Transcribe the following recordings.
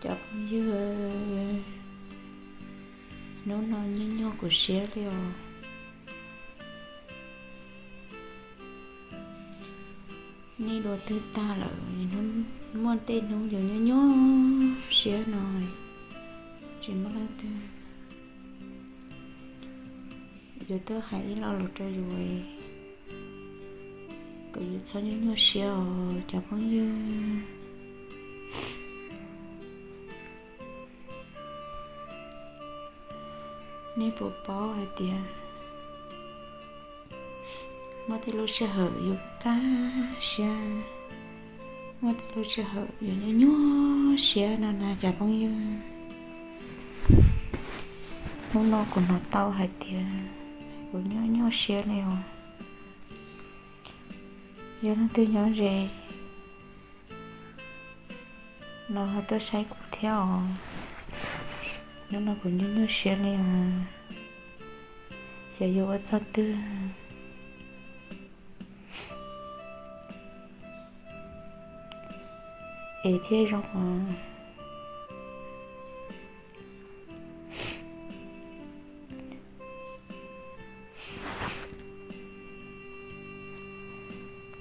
Cov phooj ywg, hnub no nyuaj nyuaj kuv siab li os. Nej dua twg tag lawm, muaj tej hnub yus nyuaj nyuaj siab no, tsis muaj leej twg. Yus twb hais ib lo lus rau yus kom yus txhob nyuaj nyuaj siab os cov phooj ywg. Nej puas paub hais tias muaj tej lub sij hawm yus kaj siab, muaj tej lub sij hawm yus nyuaj nyuaj siab no na cov phooj ywg? Hnub no kuv hnov tau hais tias kuv nyuaj nyuaj siab li os. Yog leej twg nyob ze no ho tuaj saib kuv thiab os. Hnub no kuv nyuaj nyuaj siab li os. Xyov yuav ua txog twg es thiaj zoo os.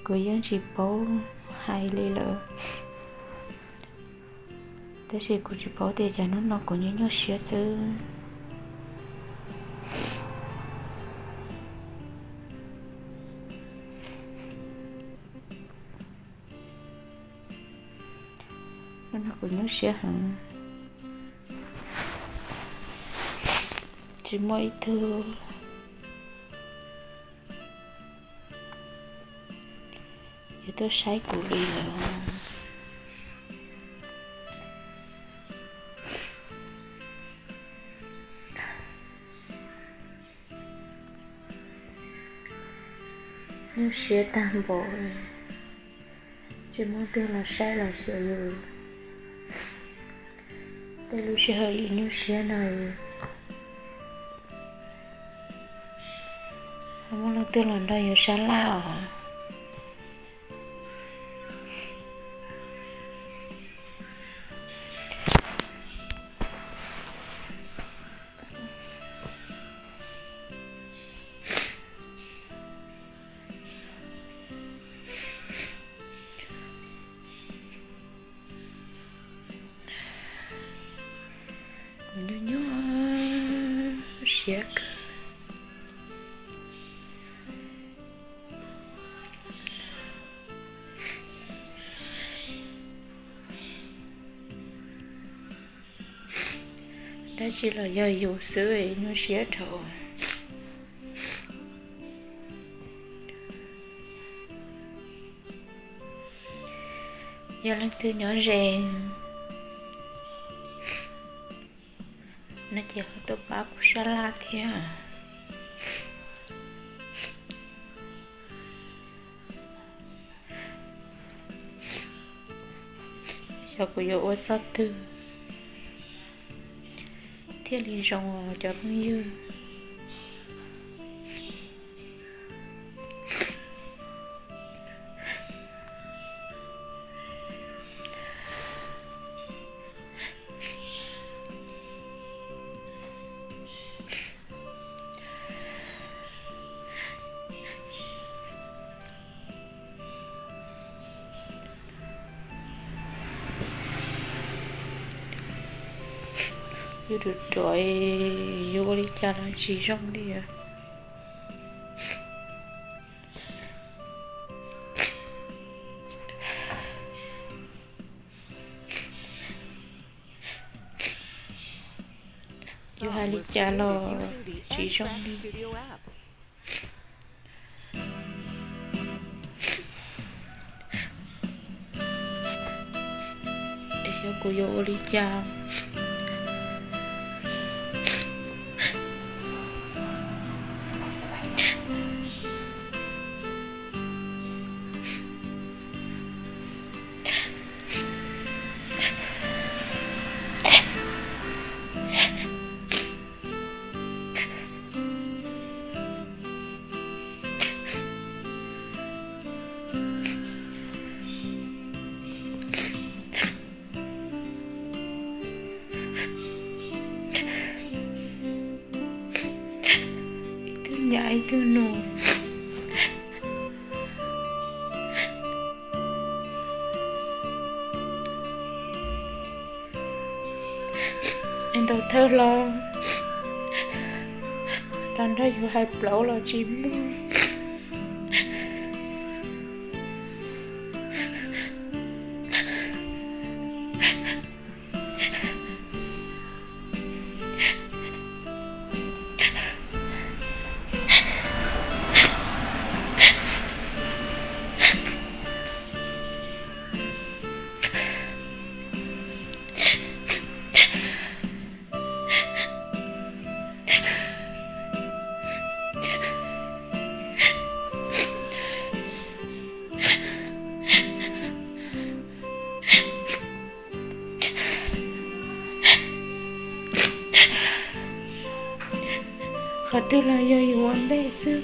Kuv yeej tsis paub hais li lawm, tab sis kuv tsis paub tias cas hnub no kuv nyuaj nyuaj siab xwb. Hnub no kuv nyuaj siab heev, tsis muaj ib tug yuav tuaj saib kuv li lawm. Nyuaj siab tag npaum, tsis muaj leej twg los saib los xyuas yus. Tej lub sij hawm yus nyuaj siab no, ho muaj leej twg los nrog yus sab laj os. Kuv nyuaj nyuaj siab kawg. Dab tsi los yog yus xwb nyuaj siab dhau. Yog leej twg nyob ze no ces ho tuaj pab kuv sab laj thiab. Xyov kuv yuav ua txog twg thiaj li zoo os cov phooj ywg. Yus ruam ruam, yuav ua li cas los tsis zoo li. Yus hais li cas los tsis zoo li. Xyov kuv yuav ua li cas. ib tug nus ntaus thawj hlo los nrog yus hais plaub los tsis muaj. Qhov twg los yog yus ua ntej xwb.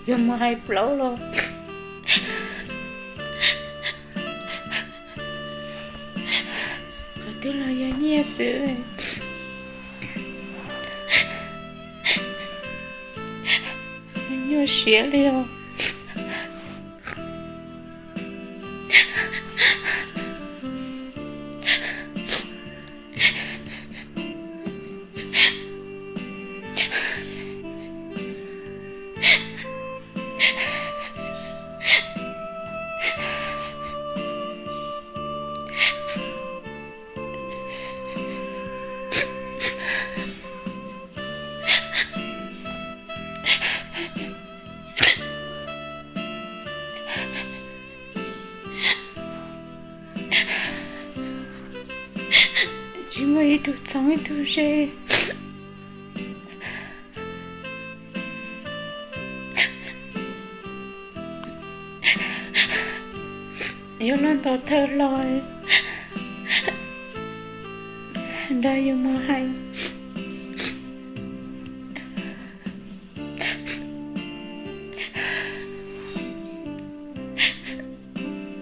Yog mus hais plaub los qhov twg los yog nyiaj xwb. Nyuaj siab li os. Tsis muaj ib tug txheeb ib tug ze. Yuav los ntaus thawj hlo nrog yus mus hais.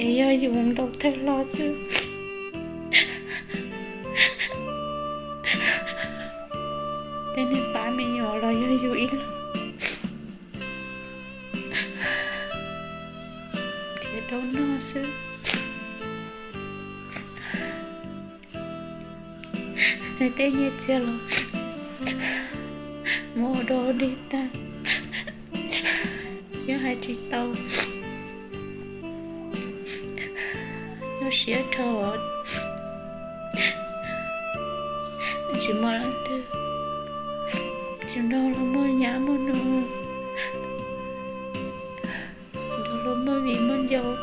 Es yog yus ntaus thawj hlo xwb, tej neeg pab me nyuam los yog yus ib leeg nrhiav dab tsi noj xwb. Tej nyiaj txiag los muab ua dog dig tag, yeej hais tsis tau. Nyuaj siab dhau, tsis muaj leej twg, tsis nrog luag muaj nyab muaj nus, nrog luag muaj viv muaj ncaus.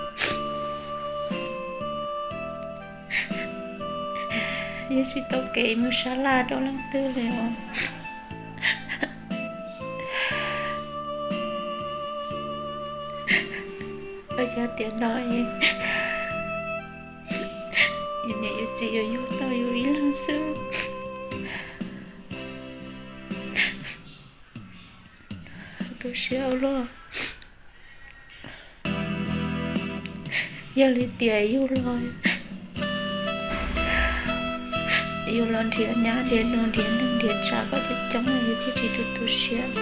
Yeej tsis tau kev mus sab laj rau leej twg li os. Ua cas tiam no yus niam yus txiv yuav yug tau yus ib leeg xwb. Tu siab ua luaj. Yog li tias yus los, yus los nrhiav nyab nrhiav nus nrhiav neeg nrhiav tsav kom coob coob yus thiaj tsis tu tu siab.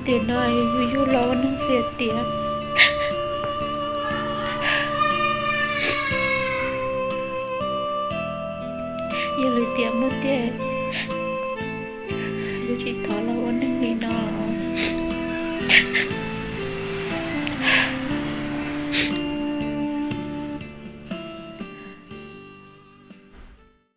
Tiam no yus yug los ua neeg xiam tiam, yog lwm tiam muaj tiag yus tsis thov los